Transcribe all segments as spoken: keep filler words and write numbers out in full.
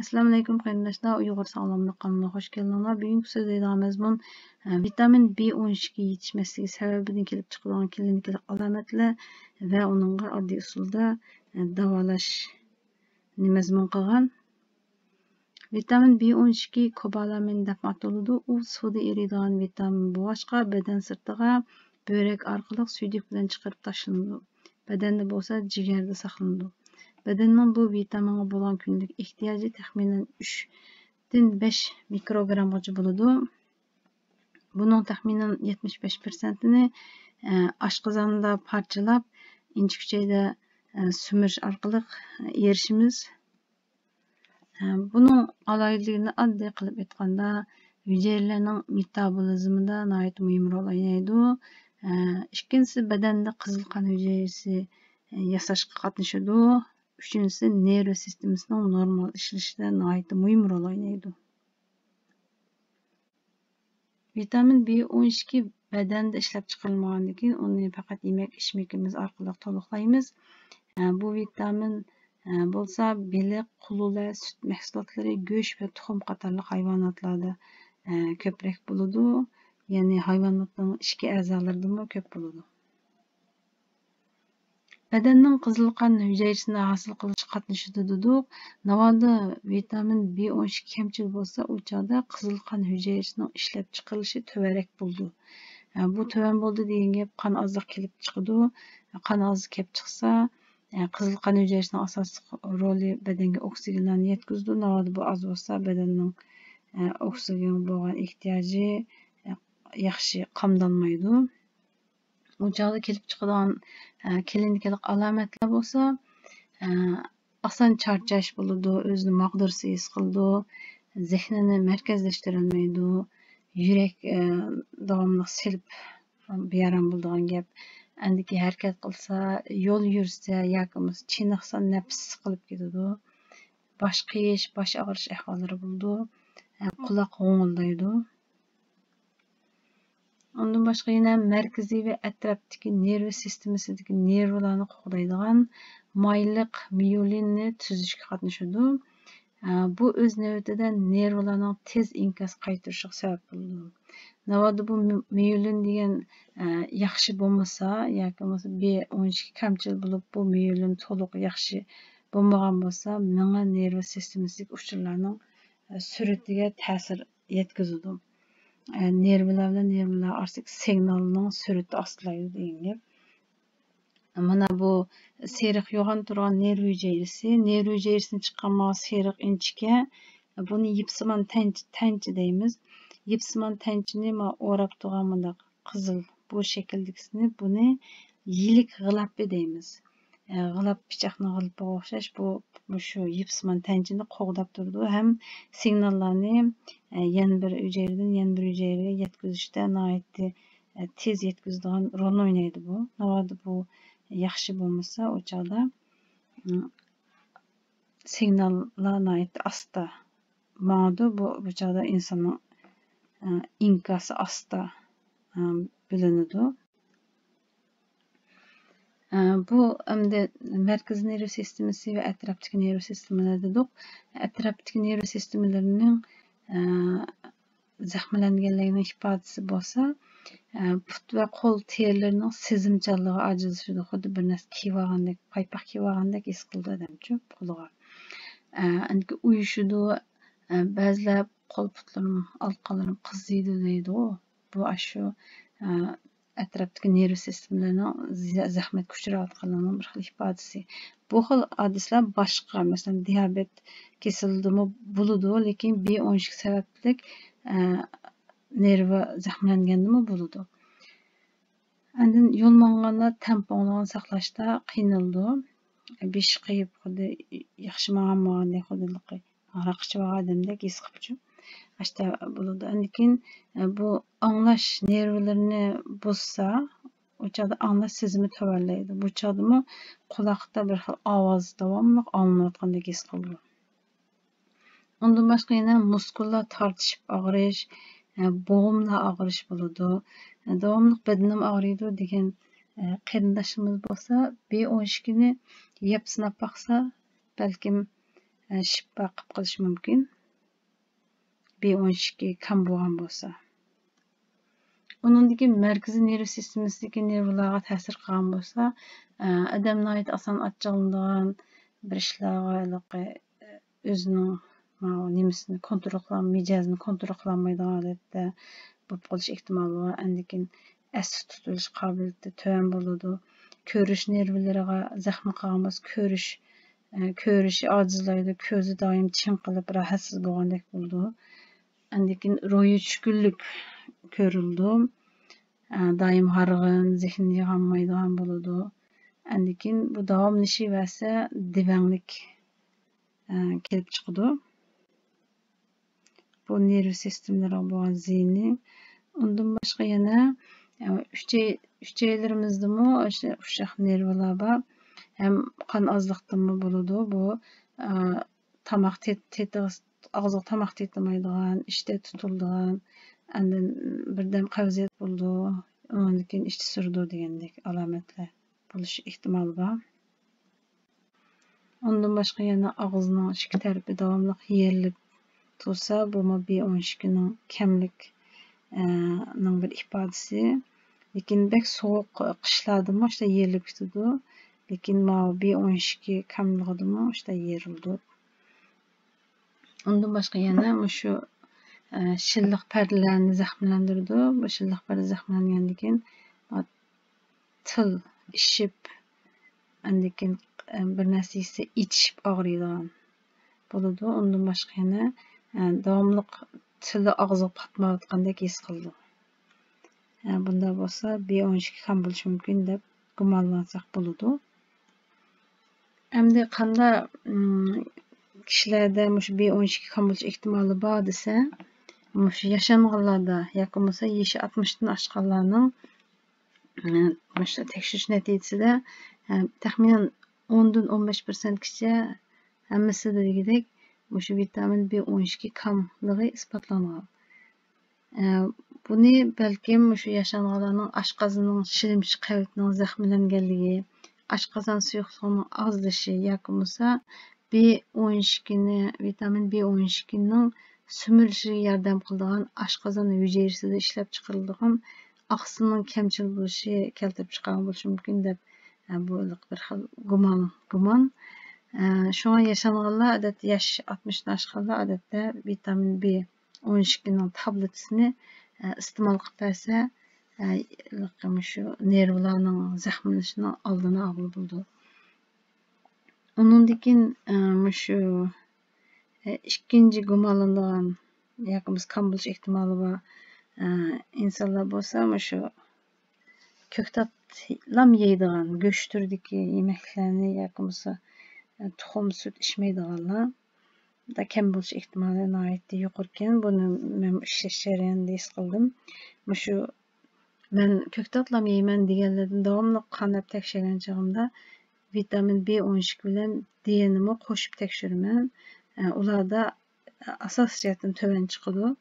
ئەسسالامۇئەلەيكۇم قېرىنداشلار، ئۇيغۇر ساغلاملىق قانىلىغا خۇش كەلدىڭلار. بۈگۈنكى سۆزلەيدىغان مەزمۇن، ئە، ۋىتامىن بى ئون ئىككى يېتىشمەسلىكى سەۋەبىدىن كېلىپ چىقىدىغان كلىنىكىلىق ئالامەتلەر ۋە ئۇنىڭغا ئاددىي ئۇسۇلدا، ئە، داۋالاش نى مەزمۇن قىلغان. ۋىتامىن بى ئون ئىككى كوبالامىن دەپمۇ ئاتىلىدۇ. ئۇ سۇدا ئېرىيدىغان ۋىتامىن بولغاچقا، بەدەن سىرتىغا بۆرەك ئارقىلىق سۈيدۈك بىلەن چىقىرىپ تاشلىنىدۇ. بەدەندە بولسا جىگەردە ساقلىنىدۇ. بەدەننىڭ بۇ ۋىتامىنغا بولغان كۈندىلىك ئېھتىياجى تەخمىنەن ئۈچتىن بەش مىكروگرامغىچە بولىدۇ. بۇنىڭ تەخمىنەن يەتمىش بەش پىرسەنتىنى، ئە، ئاشقازاندا پارچىلاپ، ئىنچىكە ئۈچەيدە، ئە، سۈمۈرۈش ئارقىلىق ئېرىشىمىز. ئە، بۇنىڭ ئالاھىدىلىكىنى ئاددىي قىلىپ ئېيتقاندا، ھۈجەيرىلەرنىڭ مېتابولىزمىدا ناھايىتى مۇھىم رول ئوينايدۇ. ئە، ئىككىنچىسى، بەدەندە قىزىل قان ھۈجەيرىسى، ئە، ياساشقا قاتنىشىدۇ. ئۈچىنچىسى، نېرۋا سىستېمىسىنىڭ نورمال ئىشلىشىدە ناھايىتى مۇھىم رول ئوينايدۇ. ۋىتامىن بى ئون ئىككى بەدەندە ئىشلەپچىقىرىلمىغاندىكىن، ئۇنى پەقەت يېمەك-ئىچمىكىمىز ئارقىلىق تولۇقلايمىز. ئە، بۇ ۋىتامىن، ئە، بولسا بېلىق، قۇلۇلە، سۈت مەھسۇلاتلىرى، گۆش ۋە تۇخۇم قاتارلىق ھايۋاناتلاردا، ئە، كۆپرەك بولىدۇ. يەنى ھايۋاناتنىڭ ئىچكى ئەزالىرىدىمۇ كۆپ بولىدۇ. بەدەننىڭ قىزىل قان ھۈجەيرىسىنى ھاسىل قىلىشقا قاتنىشىدۇ دېدۇق. ناۋادا ۋىتامىن بى ئون ئىككى كەمچىل بولسا، ئۇ چاغدا قىزىل قان ھۈجەيرىسىنىڭ ئىشلەپچىقىرىلىشى تۆۋەنرەك بولىدۇ. ئە، بۇ تۆۋەن بولدى دېگەن گەپ، قان ئازلىق كېلىپ چىقىدۇ. قان ئاز كېلىپ چىقسا، ئە، قىزىل قان ھۈجەيرىسىنىڭ ئاساسلىق رولى بەدەنگە ئوكسىگېنلارنى يەتكۈزىدۇ. ناۋادا بۇ ئاز بولسا، بەدەننىڭ، ئە، ئوكسىگېنگە بولغان ئېھتىياجى، ئە، ياخشى قامدالمايدۇ. ئۇ چاغدا كېلىپ چىقىدىغان، ئە، كلىنىكىلىق ئالامەتلەر بولسا، ئە، ئاسان چارچاش بولىدۇ، ئۆزىنى ماغدۇرسىز ھېس قىلىدۇ، زېھنىنى مەركەزلەشتۈرەلمەيدۇ، يۈرەك، ئە، داۋاملىق سېلىپ بىئارام بولىدىغان گەپ. ئەندىكى ھەرىكەت قىلسا، يول يۈرسە ياكى بولمىسا چېنىقسا نەپىسى سىقىلىپ كېتىدۇ. باش قېيىش، باش ئاغرىش ئەھۋاللىرى بولىدۇ. ئە، قۇلاق غوڭۇلدايدۇ. ئۇندىن باشقا يەنە مەركىزىي ۋە ئەتراپتىكى نېرۋا سىستېمىسىدىكى نېرۋىلارنى قوغدايدىغان مايلىق مىيولىننى تۈزۈشكە قاتنىشىدۇ. ئە، بۇ ئۆز نۆۋىتىدە نېرۋىلارنىڭ تېز ئىنكاس قايتۇرۇشىغا سەۋەب بولىدۇ. ناۋادا بۇ مي-، مىيولىن دېگەن، ئە، ياخشى بولمىسا ياكى بولمىسا بى ئون ئىككى كەمچىل بولۇپ، بۇ مىيولىن تولۇق ياخشى بولمىغان بولسا، مېڭە نېرۋا سىستېمىسىدىكى ئۇچۇرلارنىڭ، ئە، سۈرئىتىگە تەسىر يەتكۈزىدۇ. ئە، نېرۋىلار بىلەن نېرۋىلار ئارىسىدىكى سىگنالنىڭ سۈرئىتى ئاستىلايدۇ دېگەن گەپ. مانا بۇ سېرىق يوغان تۇرغان نېرۋا ھۈجەيرىسى، نېرۋا ھۈجەيرىسىدىن چىققان ماۋۇ سېرىق ئىنچىكە، بۇنى يىپسىمان تەنچە، تەنچە دەيمىز. يىپسىمان تەنچىنى مانا ئوراپ تۇرغان مۇنداق قىزىل بۇ شەكىلدىكىسىنى، بۇنى يىلىك غىلاپى دەيمىز. ئە، غىلاپ پىچاقنىڭ غىلىپىغا ئوخشاش بۇ، مۇشۇ يىپسىمان تەنچىنى قوغداپ تۇرىدۇ ھەم سىگناللارنى، ئە، يەنە بىر ھۈجەيرىدىن يەنە بىر ھۈجەيرىگە يەتكۈزۈشتە ناھايىتى، ئە، تېز يەتكۈزىدىغان رولنى ئوينايدۇ بۇ. ناۋادا بۇ ياخشى بولمىسا، ئۇ چاغدا، ئىم، سىگناللار ناھايىتى ئاستا ماڭىدۇ. بۇ، بۇ چاغدا ئىنساننىڭ، ئە، ئىنكاسى ئاستا، ئە، بىلىنىدۇ. ئە، بۇ ئەمدى مەركىزىي نېرۋا سىستېمىسى ۋە ئەتراپتىكى نېرۋا سىستېمىلىرى دېدۇق. ئەتراپتىكى نېرۋا سىستېمىلىرىنىڭ، ئە، زەخىملەنگەنلىكىنىڭ ئىپادىسى بولسا، ئە، پۇت ۋە قول تېرىلىرىنىڭ سېزىمچانلىقى ئاجىزلىشىدۇ. خۇددى بىر نەرسە كىيىۋالغاندەك، پايپاق كىيىۋالغاندەك ھېس قىلىدۇ ئادەمچۇ قولىغا. ئە، ئەنكى ئۇيۇشىدۇ، ئە، بەزىلەر قول پۇتلىرىم، ئالىقانلىرىم قىزىيدۇ دەيدۇ. بۇ ئاشۇ، ئە، ئەتراپتىكى نېرۋا سىستېمىلىرىنىڭ زە-، زەخمەتكە ئۇچراۋاتقانلىقىنىڭ بىر خىل ئىپادىسى. بۇ خىل ھادىسىلەر باشقا، مەسىلەن، دىيابېت كېسىلىدىمۇ بولىدۇ، لېكىن بى ئون ئىككى سەۋەبلىك، ئە، نېرۋا زەخىملەنگەندىمۇ بولىدۇ. ئاندىن يول ماڭغاندا تەڭپۇڭلۇقىنى ساقلاشتا قىينىلىدۇ. بېشى قېيىپ، خۇددى ياخشى ماڭالمىغاندەك، خۇددى ھاراق ئىچىۋالغان ئادەمدەك ھېس قىلىپچۇ. ئاشتا بولىدۇ. ئاندىن كېيىن، ئە، بۇ ئاڭلاش نېرۋىلىرىنى بۇزسا، ئۇ چاغدا ئاڭلاش سېزىمى تۆۋەنلەيدۇ. بۇ چاغدىمۇ قۇلاقتا بىر خىل ئاۋاز داۋاملىق ئاڭلىنىۋاتقاندەك ھېس قىلىدۇ. ئۇندىن باشقا يەنە مۇسكۇللار تارتىشىپ ئاغرىش، ئە، بوغۇملار ئاغرىش بولىدۇ. ئە، داۋاملىق بەدىنىم ئاغرىيدۇ دېگەن، ئە، قېرىنداشلىرىمىز بولسا، بى ئون ئىككىنى يەپ سىناپ باقسا، بەلكىم، شىپا قىلىپ قېلىشى مۇمكىن، بى ئون ئىككى كام بولغان بولسا. ئۇنىڭدىكى مەركىزىي نېرۋا سىستېمىسىدىكى نېرۋىلارغا تەسىر قىلغان بولسا، ئادەم ناھايىتى ئاسان ئاچچىقلىنىدىغان، بىر ئىشلارغا ھېلىقى ئۆزىنىڭ ماۋۇ نېمىسىنى كونترول قىلالماي، مىجەزىنى كونترول قىلالمايدىغان ھالەتتە بولۇپ قېلىش ئېھتىمالى بار. ئاندىن كېيىن ئەستە تۇتۇۋېلىش قابىلىيىتى تۆۋەن بولىدۇ. كۆرۈش نېرۋىلىرىغا زەخمە قىلغان بولسا، كۆرۈش، ئە، كۆرۈشى ئاجىزلايدۇ، كۆزى دائىم چىڭقىلىپ، راھەتسىز بولغاندەك بولىدۇ. ئاندىن كېيىن روھىي چۈشكۈنلۈك كۆرۈلىدۇ. ئە، دائىم ھارغىن، زېھنى يىغالمايدىغان بولىدۇ. ئاندىن كېيىن بۇ داۋاملىشىۋەرسە، دېۋەڭلىك، ئە، كېلىپ چىقىدۇ. بۇ نېرۋا سىستېمىلىرىغا بولغان زىيىنى. ئۇندىن باشقا يەنە، ئە، ئۈچەي-، ئۈچەيلىرىمىزدىمۇ ئاشۇ ئۇششاق نېرۋىلار بار. ھەم قان ئازلىقتىنمۇ بولىدۇ. بۇ، ئە، تاماق تېت-، تېتىغۇس-، ئاغزىغا تاماق تېتىمايدىغان، ئىشتە تۇتۇلىدىغان، ئاندىن بىردەم قەۋزىيەت بولىدۇ، ئۇنىڭدىن كېيىن ئىچى سۈرىدۇ دېگەندەك ئالامەتلەر بولۇش ئېھتىمالى بار. ئۇندىن باشقا يەنە ئاغزىنىڭ ئىچكى تەرىپى داۋاملىق يېرىلىپ تۇرسا، بۇمۇ بى ئون ئىككىنىڭ كەملىك، ئە، نىڭ بىر ئىپادىسى. لېكىن بەك سوغۇق قىشلاردىمۇ ئىشتە يېرىلىپ كېتىدۇ. لېكىن ماۋۇ بى ئون ئىككى كاملىقىدىمۇ ئىشتە يېرىلىدۇ. ئۇندىن باشقا يەنە مۇشۇ، ئە، شىللىق پەردىلەرنى زەخىملەندۈرىدۇ. بۇ شىللىق پەردە زەخىملەنگەندىن كېيىن، ئا، تىل ئىششىپ، ئاندىن كېيىن، ئە، بىر نەرسە يېسە ئېچىشىپ ئاغرىيدىغان بولىدۇ. ئۇندىن باشقا يەنە، ئە، داۋاملىق تىلى ئاغزىغا پاتمايۋاتقاندەك ھېس قىلىدۇ. ئە، بۇنداق بولسا بى ئون ئىككى كام بولۇشى مۇمكىن دەپ گۇمانلانساق بولىدۇ. ئەمدى قانداق، ئىم، كىشىلەردە مۇشۇ بى ئون ئىككى كام بولۇش ئېھتىمالى بار دېسە، مۇشۇ ياشانغانلاردا ياكى بولمىسا يېشى ئاتمىشتىن ئاشقانلارنىڭ، ئىم، مۇشۇ تەكشۈرۈش نەتىجىسىدە، ئە، تەخمىنەن ئوندىن ئون بەش پىرسەنتكىچە ھەممىسىدە دېگۈدەك مۇشۇ ۋىتامىن بى ئون ئىككى كاملىقى ئىسپاتلانغان. ئە، بۇنى بەلكىم مۇشۇ ياشانغانلارنىڭ ئاشقازىنىنىڭ شىلىمشە قەۋىتىنىڭ زەخىملەنگەنلىكى، ئاشقازان سۇيۇقلۇقىنىڭ ئازلىشى ياكى بولمىسا بى ئون ئىككىنى، ۋىتامىن بى ئون ئىككىنىڭ سۈمۈرۈلۈشىگە ياردەم قىلىدىغان ئاشقازان ھۈجەيرىسىدە ئىشلەپچىقىرىلىدىغان ئاقسىلنىڭ كەمچىل بولۇشى كەلتۈرۈپ چىقارغان بولۇشى مۇمكىن دەپ، ئە، بۇ بىر خىل گۇمان، گۇمان. ئە، شۇڭا ياشانغانلار ئادەتتە، ياش ئاتمىشتىن ئاشقانلار ئادەتتە ۋىتامىن بى ئون ئىككىنىڭ تابلېتكىسىنى، ئە، ئىستېمال قىلىپ بەرسە، ئە، مۇشۇ نېرۋىلارنىڭ زەخىملىنىشىنىڭ ئالدىنى ئالغىلى بولىدۇ. ئۇنىڭدىن كېيىن، ئە، مۇشۇ، ئە، ئىككىنچى گۇمانلىنىدىغان ياكى بولمىسا كام بولۇش ئېھتىمالى بار، ئە، ئىنسانلار بولسا مۇشۇ كۆكتاتلام يەيدىغان، گۆش تۈرىدىكى يېمەكلىكلەرنى ياكى بولمىسا، ئە، تۇخۇم، سۈت ئىچمەيدىغانلار دا كەم بولۇش ئېھتىمالى ناھايىتى يۇقىرىكەن. بۇنى مەن ئىشلەش جەريانىدا ھېس قىلدىم. مۇشۇ مەن كۆكتاتلام يەيمەن دېگەنلەردىن داۋاملىق قان ئېلىپ تەكشۈرگەن چېغىمدا ۋىتامىن بى ئون ئىككى بىلەن دېنىمۇ قوشۇپ تەكشۈرىمەن. ئە، ئۇلاردا ئاساسىي جەھەتتىن تۆۋەن چىقىدۇ.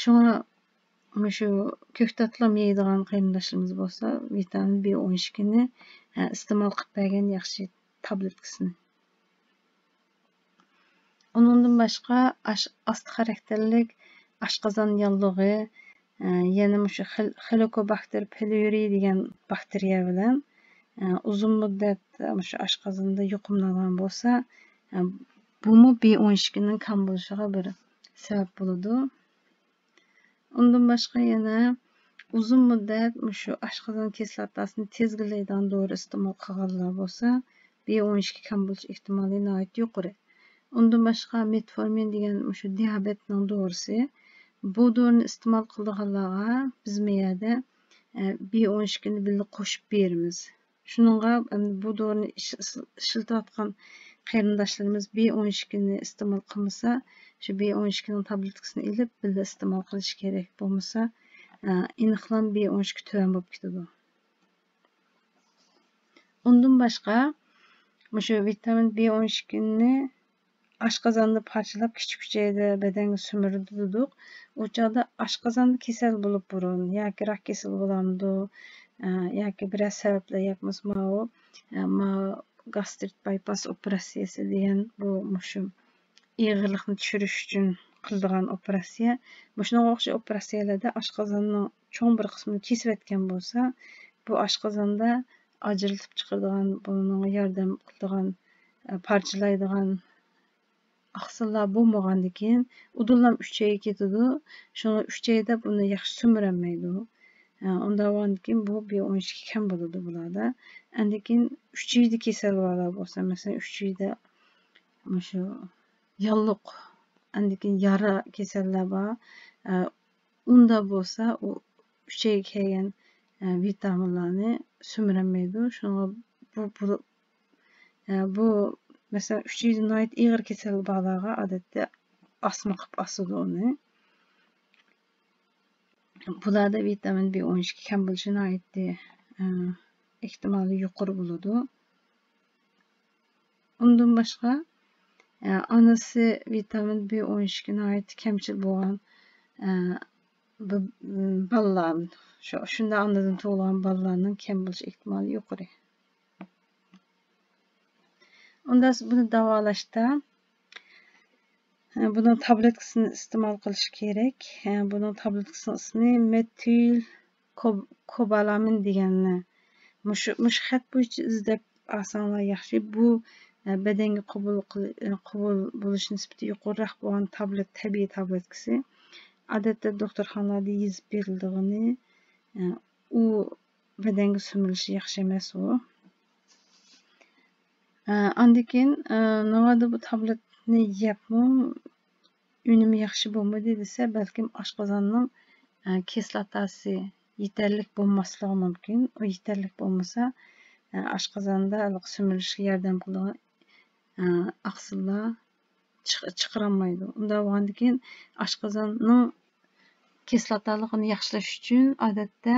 شۇڭا مۇشۇ كۆكتاتلام يەيدىغان قېرىنداشلىرىمىز بولسا ۋىتامىن بى ئون ئىككىنى، ئە، ئىستېمال قىلىپ بەرگەن ياخشى، تابلېتكىسىنى. ئۇنىڭدىن باشقا ئاش-، ئاستا خاراكتېرلىك ئاشقازان ياللۇغى، ئە، يەنە مۇشۇ خېل-، خېلىكوباكتېر پىلورى دېگەن باكتېرىيە بىلەن، ئە، ئۇزۇن مۇددەت مۇشۇ ئاشقازىنىدا يۇقۇملانغان بولسا، ئە، بۇمۇ بى ئون ئىككىنىڭ كام بولۇشىغا بىر سەۋەب بولىدۇ. ئۇندىن باشقا يەنە ئۇزۇن مۇددەت مۇشۇ ئاشقازان كىسلاتاسىنى تىزگىنلەيدىغان دورا ئىستېمال قىلغانلار بولسا، بى ئون ئىككى كام بولۇش ئېھتىمالى ناھايىتى يۇقىرى. ئۇندىن باشقا مېتفورمىن دېگەن مۇشۇ دىيابېتنىڭ دورىسى. بۇ دورىنى ئىستېمال قىلىدىغانلارغا بىز مۇ يەردە، ئە، بى ئون ئىككىنى بىللە قوشۇپ بېرىمىز. شۇنىڭغا، ئەمدى بۇ دورىنى ئىش-، ئىشلىتىۋاتقان قېرىنداشلىرىمىز بى ئون ئىككىنى ئىستېمال قىلمىسا، شۇ بى ئون ئىككىنىڭ تابلېتكىسىنى ئېلىپ، بىللە ئىستېمال قىلىشى كېرەك. بولمىسا، ئە، ئېنىقلام بى ئون ئىككى تۆۋەن بولۇپ كېتىدۇ. ئۇندىن باشقا، مۇشۇ ۋىتامىن بى ئون ئىككىنى ئاشقازاندا پارچىلاپ، كىچىك ئۈچەيدە بەدەنگە سۈمۈرىدۇ دېدۇق. ئۇ چاغدا ئاشقازاندا كېسەل بولۇپ بۇرۇن، ياكى راك كېسىلى بولامدۇ، ئە، ياكى بىرەر سەۋەبلەر، ياكى بولمىسا ماۋۇ، ئە، ما گاسترىت بايپاس ئوپېراتسىيەسى دېگەن بۇ مۇشۇ ئېغىرلىقنى چۈشۈرۈش ئۈچۈن قىلىدىغان ئوپېراتسىيە. مۇشۇنىڭغا ئوخشاش ئوپېراتسىيەلەردە ئاشقازاننىڭ چوڭ بىر قىسمىنى كېسىۋەتكەن بولسا، بۇ ئاشقازاندا ئاجرىتىپ چىقىرىدىغان، بۇنىڭغا ياردەم قىلىدىغان، ئە، پارچىلايدىغان ئاقسىللار بولمىغاندىكىن، ئۇدۇللام ئۈچەيگە كېتىدۇ. شۇڭا ئۈچەيدە بۇنى ياخشى سۈمۈرەلمەيدۇ. ئە، ئۇنداق بولغاندىكىن بۇ بى ئون ئىككى كەم بولىدۇ بۇلاردا. ئاندىكىن ئۈچەيدە كېسەل بارلار بولسا، مەسىلەن، ئۈچەيدە مۇشۇ ياللۇق، ئاندىكىن يارا كېسەللەر بار. ئە، ئۇندا بولسا ئۇ ئۈچەيگە كەلگەن، ئە، ۋىتامىنلارنى سۈمۈرەلمەيدۇ. شۇڭا بۇ، بۇ، ئە، بۇ، مەسىلەن، ئۈچەيدە ناھايىتى ئېغىر كېسەل بارلارغا ئادەتتە ئاسما قىلىپ ئاسىدۇ ئۇنى. بۇلاردا ۋىتامىن بى ئون ئىككى كەم بولۇشى ناھايىتى، ئە، ئېھتىمالى يۇقىرى بولىدۇ. ئۇندىن باشقا، ئە، ئانىسى ۋىتامىن بى ئون ئىككى ناھايىتى كەمچىل بولغان، ئە، ب-، بالىلار، شۇ، شۇنداق ئانىدىن تۇغۇلغان بالىلارنىڭ كەم بولۇش ئېھتىمالى يۇقىرى. ئۇندا بۇنى داۋالاشتا، ئە، بۇنىڭ تابلېتكىسىنى ئىستېمال قىلىش كېرەك. ئە، بۇنىڭ تابلېتكىسىنىڭ ئىسمى مېتىل كوب-، كوبالامىن دېگەننى مۇشۇ، مۇشۇ خەت بويىچە ئىزدەپ ئالساڭلار ياخشى. بۇ، ئە، بەدەنگە قوبۇل قىل-، ئە، قوبۇل بولۇش نىسبىتى يۇقىرىراق بولغان تابلېت، تەبىئىي تابلېتكىسى. ئادەتتە دوختۇرخانىلاردا يېزىپ بېرىلىدىغىنى، ئە، ئۇ بەدەنگە سۈمۈرۈلۈشى ياخشى ئەمەس ئۇ. ئە، ئاندىن كېيىن، ئە، ناۋادا بۇ تابلېتنى يەپمۇ ئۈنۈمى ياخشى بولمىدى دېسە، بەلكىم ئاشقازاننىڭ، ئە، كىسلاتاسى يېتەرلىك بولماسلىقى مۇمكىن. ئۇ يېتەرلىك بولمىسا، ئە، ئاشقازاندا ھېلىقى سۈمۈرۈلۈشكە ياردەم قىلىدىغان، ئە، ئاقسىللار چىق-، چىقىرالمايدۇ. ئۇنداق بولغاندىن كېيىن ئاشقازاننىڭ كىسلاتالىقىنى ياخشىلاش ئۈچۈن ئادەتتە،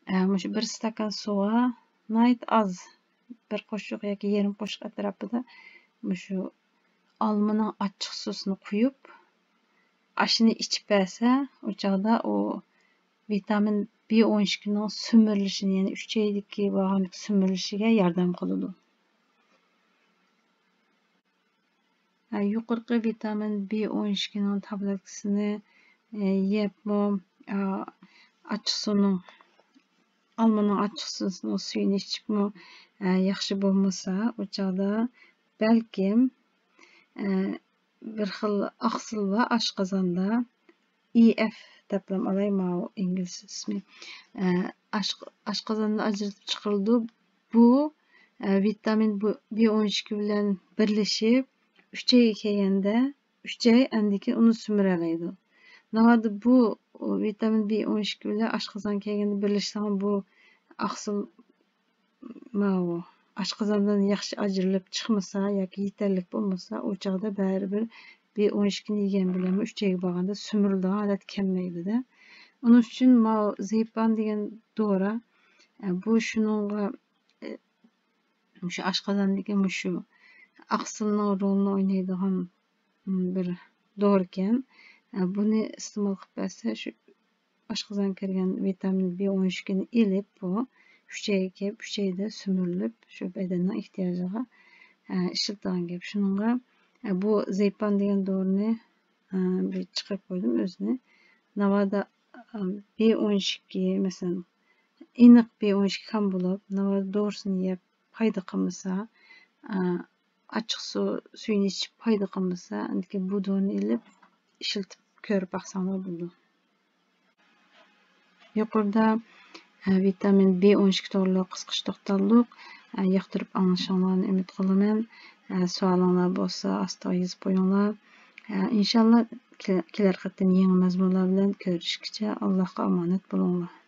ئە، مۇشۇ بىر ئىستاكان سۇغا ناھايىتى ئاز، بىر قوشۇق ياكى يېرىم قوشۇق ئەتراپىدا مۇشۇ ئالمىنىڭ ئاچچىق سۇسىنى قۇيۇپ، ئاشۇنى ئىچىپ بەرسە، ئۇ چاغدا ئۇ ۋىتامىن بى ئون ئىككىنىڭ سۈمۈرۈلۈشىنى، يەنى ئۈچەيدىكى بارغان سۈمۈرۈلۈشىگە ياردەم قىلىدۇ. ھە، يۇقىرىقى ۋىتامىن بى ئون ئىككىنىڭ تابلېتكىسىنى، ئە، يەپمۇ، ئە، ئاچچىقسۇنىڭ، ئالمىنىڭ ئاچچىقسۇسىنىڭ سۈيىنى ئىچىپمۇ، ئە، ياخشى بولمىسا، ئۇ چاغدا بەلكىم، ئە، بىر خىل ئاقسىل بار ئاشقازاندا، ئى ئەف دەپلام ئالاي، ماۋۇ ئىنگلىز ئىسمى. ئە، ئاشق-، ئاشقازاندا ئاجرىتىپ چىقىرىلىدۇ. بۇ، ئە، ۋىتامىن بۇ، بى ئون ئىككى بىلەن بىرلىشىپ، ئۈچەيگە كەلگەندە، ئۈچەي ئاندىن كېيىن ئۇنى سۈمۈرەلەيدۇ. ناۋادا بۇ ۋىتامىن بى ئون ئىككى بىلەن ئاشقازان كەلگەندە بىرلەشسىڭىز، بۇ ئاقسىل ماۋۇ ئاشقازاندىن ياخشى ئاجرىلىپ چىقمىسا ياكى يېتەرلىك بولمىسا، ئۇ چاغدا بەرىبىر بى ئون ئىككىنى يېگەن بىلەنمۇ ئۈچەيگە بارغاندا سۈمۈرۈلىدىغان ھالەت كەلمەيدۇ-دە. ئۇنىڭ ئۈچۈن ماۋۇ زېيپان دېگەن دورا، ئە، بۇ شۇنىڭغا، ئە، مۇشۇ ئاشقازاندىكى مۇشۇ ئاقسىلنىڭ رولىنى ئوينايدىغان، م، بىر دورىكەن. ئە، بۇنى ئىستېمال قىلىپ بەرسە، شۇ ئاشقازان كىرگەن ۋىتامىن بى ئون ئىككىنى ئېلىپ، بۇ ئۈچەيگە كېلىپ، ئۈچەيدە سۈمۈرۈلۈپ، شۇ بەدەننىڭ ئېھتىياجىغا، ئە، ئىشلىتىدىغان گەپ. شۇنىڭغا، ئە، بۇ زېيپان دېگەن دورىنى، ئە، بىر چىقىرىپ قويدۇم ئۆزىنى. ناۋادا، ئە، بى ئون ئىككى، مەسىلەن، ئېنىق بى ئون ئىككى كام بولۇپ، ناۋادا دورىسىنى يەپ پايدا قىلمىسا، ئە، ئاچچىقسۇ سۈيىنى ئىچىپ پايدا قىلمىسا، ئاندىكىن بۇ دورىنى ئېلىپ ئىشلىتىپ كۆرۈپ باقساڭلار بولىدۇ. يۇقىرىدا، ئە، ۋىتامىن بى ئون ئىككى توغرىلىق قىسقىچە توختالدۇق. ئە، ياقتۇرۇپ ئاڭلىشىڭلارنى ئۈمىد قىلىمەن. ئە، سوئالىڭلار بولسا ئاستىغا يېزىپ قويۇڭلار. ئە، ئىنشاللا كېلەر قېتىم يېڭى مەزمۇنلار بىلەن كۆرۈشكىچە ئاللاھقا ئامانەت بولۇڭلار.